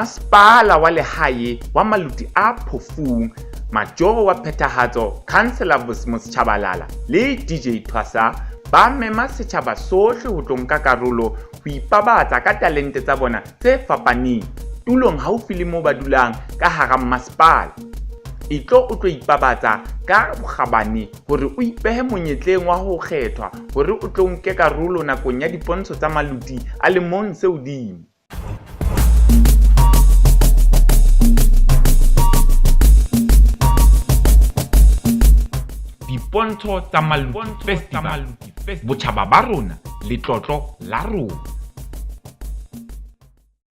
Masepala wa lehae wa Maluti a Phofung, Majoro wa Phethahatso Councillor Vusmus Chabalala le DJ Thwasa ba mema setjhaba sohle ho tlo nka karolo ho ipabatsa ka talente tsa bona tse fapaneng tulong haufi le moo ba dulang ka hara mmasepala. Etlo o tlo ipabatsa ka bokgabane hore o ipehe monyetleng wa ho kgethwa hore o tlo nke karolo nakong ya dipontsho tsa Maluti a lemong se hodimo. Dipontsho tsa Maluti Festival, botjhaba ba rona, letlotlo la rona.